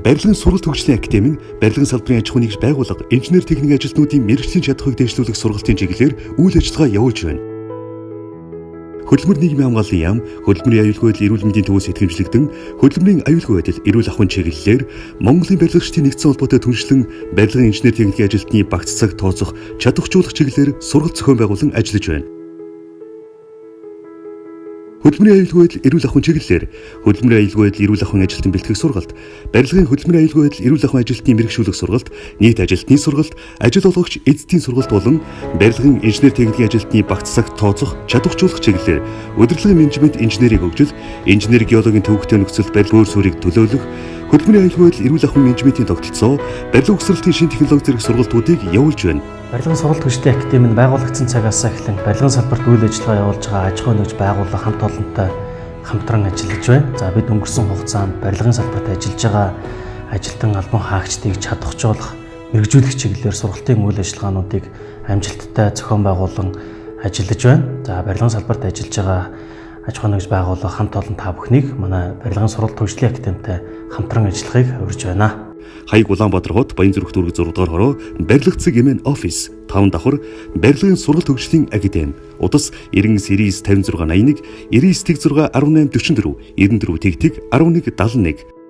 Барилгын сургалт хөгжлийн академи нь барилгын салбарын аж ахуйн нэгж байгууллага, инженер техникийн ажилтнуудын мэргэжлийн чадхыг дэвшлүүлэх сургалтын чиглэлээр үйл ажиллагаа явуулж байна. Хөдөлмөр нийгмийн хамгааллын яам, хөдөлмөрийн аюулгүй байдал эрүүл мэндийн төвөөс итгэмжлэгдэн хөдөлмөрийн аюулгүй байдал эрүүл ахуйн чиглэлээр Монголын барилгачдын нэгдсэн холбоотой түншлэн барилгын инженер техникийн ажилтны багц цаг тооцох, чадваржуулах чиглэлээр сургалт зохион байгуулан ажиллаж байна. Хөдөлмөрийн аюулгүй байдал эрүүл ахуйн чиглэлээр хөдөлмөрийн аюулгүй байдал эрүүл ахуйн ажилтан бэлтгэх сургалт, барилгын хөдөлмөрийн аюулгүй байдал эрүүл ахуйн ажилтны мэргэшүүлэх сургалт, нийт ажилтны сургалт, ажил олгогч эзэдийн сургалт болон барилгын инженер техникийн ажилтны багц цагт тооцох, чадваржуулах чиглэлээр удирдлагын менежмент инженерийн хөгжил, инженер геологийн төвөгтэй нөхцөл барил бөөр суурийг төлөөлөх, хөдөлмөрийн аюулгүй байдал эрүүл ахуйн менежментийн тогтолцоо, барилга угсралтын шинэ технологи зэрэг сургалтуудыг явуулж байна. Барилгын сургалт хөгжлийн академи нь байгуулагдсан цагаас эхлэн барилгын салбарт үйл ажиллагаа явуулж байгаа аж ахуйн нэгж байгууллага хамт олонтой хамтран ажиллаж байна. За, бид өнгөрсөн хугацаанд барилгын салбарт ажиллаж байгаа ажилтан албан хаагчдыг чадваржуулах, мэргэжүүлэх чиглэлээр сургалтын үйл ажиллагаануудыг амжилттай зохион байгуулан ажиллаж байна. За, барилгын салбарт ажиллаж байгаа аж ахуйн нэгж байгууллага хамт олон та бүхнийг манай барилгын сургалт хөгжлийн академитай хамтран ажиллахыг урьж байна. Хаяг: Улаанбаатар хот, Баянзүрх дүүрэг 6 дугаар хороо, барилга цэг MN офис, 5 давхар, Барилгын сургалт хөгжлийн академи. Утас 99 99 56 81 99 06 18 44 94 тэгтэг 11 71.